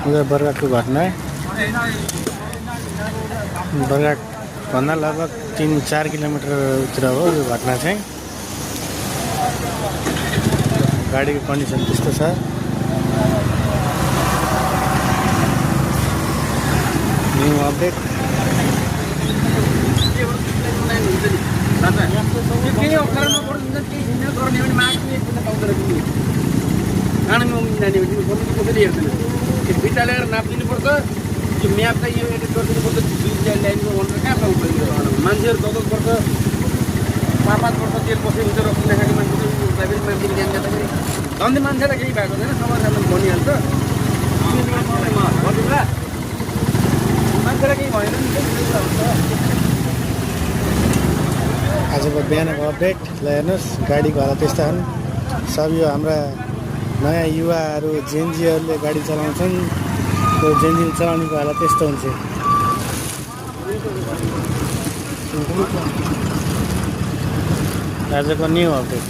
उता बरगाटको घटना बरगाटभन्दा लगभग 3-4 किलोमिटर उतिर हो यो घटना चाहिँ। गाडीको कन्डिसन त्यस्तो छ। न्यू अपडेट विद्यालय नापिदिनुपर्छ त्यो म्याप चाहिँ यो एडिट गरिदिनुपर्छ ल्याइदिनु भनेर कहाँ पाउँछ मान्छेहरू 10 वर्ष 5-5 वर्ष जेल बसेको हुन्छ रक्सी नखाने मान्छे प्राइभेट मान्छेले ज्ञान दिँदाखेरि धन्दै मान्छेलाई केही भएको छैन समाजमा भनिहाल्छ मान्छेलाई केही भएन नि। आजको बिहानको अपडेट ल हेर्नुहोस्, गाडीको हालत त्यस्ता छन्। सब यो हाम्रा नयाँ युवाहरू जेनजीहरूले गाडी चलाउँछन्। त्यो जेनजी चलाउनेको हालत त्यस्तो हुन्छ। आजको न्यू अपडेट।